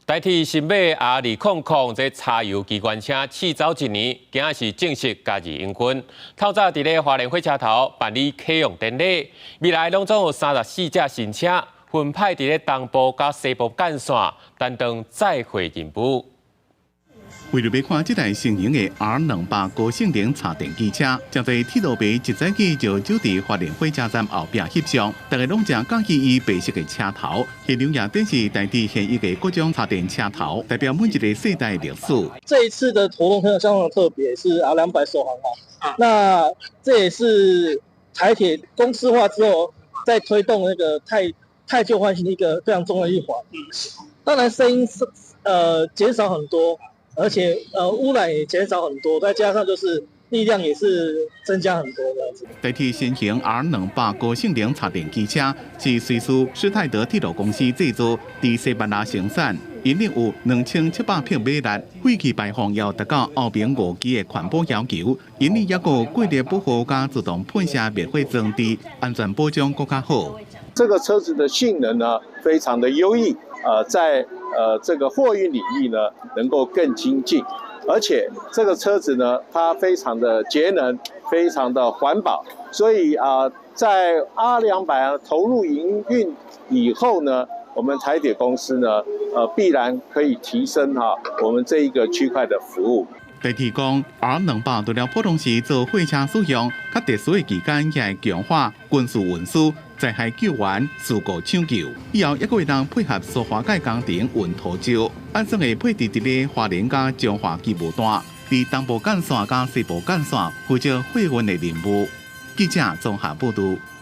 台鐵新馬 R200這柴油機關車試走一年，今仔是正式加入營運。透早佇咧花蓮火車頭辦理啟用典禮，未來攏總有34架新車分派佇咧東部佮西部幹線擔當載貨任務。為著欲看這台新型的 R200高性能柴電機車，誠濟鐵路迷一早起就走佇花蓮火車站後壁翕相，大家攏誠佮意伊白色的車頭，現場也展示台鐵現役的各種柴電車頭，代表每一個世代歷史。這一次的活動非常相當特別，是 R200首航嘛，那這也是台鐵公司化之後，在推動那個汰舊換新一個非常重要的一環。當然聲音是減少很多。而且污染也減少很多，再加上就是力量也是增加很多這樣子。台鐵新型 R200高性能柴電機車是瑞士施泰德鐵路公司製造，佇西班牙生產，引領有2700匹馬力，廢氣排放要達到歐盟5級的環保要求，引領抑閣有過熱保護佮自動噴射滅火裝置，安全保障閣較好。這個車子的性能呢，非常的優異，在這個貨運領域呢，能夠更精進，而且這個車子呢，它非常的節能，非常的環保，所以啊，在 R200投入營運以後呢，我們台鐵公司呢，必然可以提升哈我們這一個區塊的服務。台鐵講，R200除了普通時做貨車使用，較特殊的期間也會強化軍事運輸、災害救援、事故搶救。以後抑閣會當配合蘇花改工程運塗石，按算會配置佇咧花蓮佮彰化機務段，佇東部幹線佮西部幹線負責貨運的任務。記者綜合報導。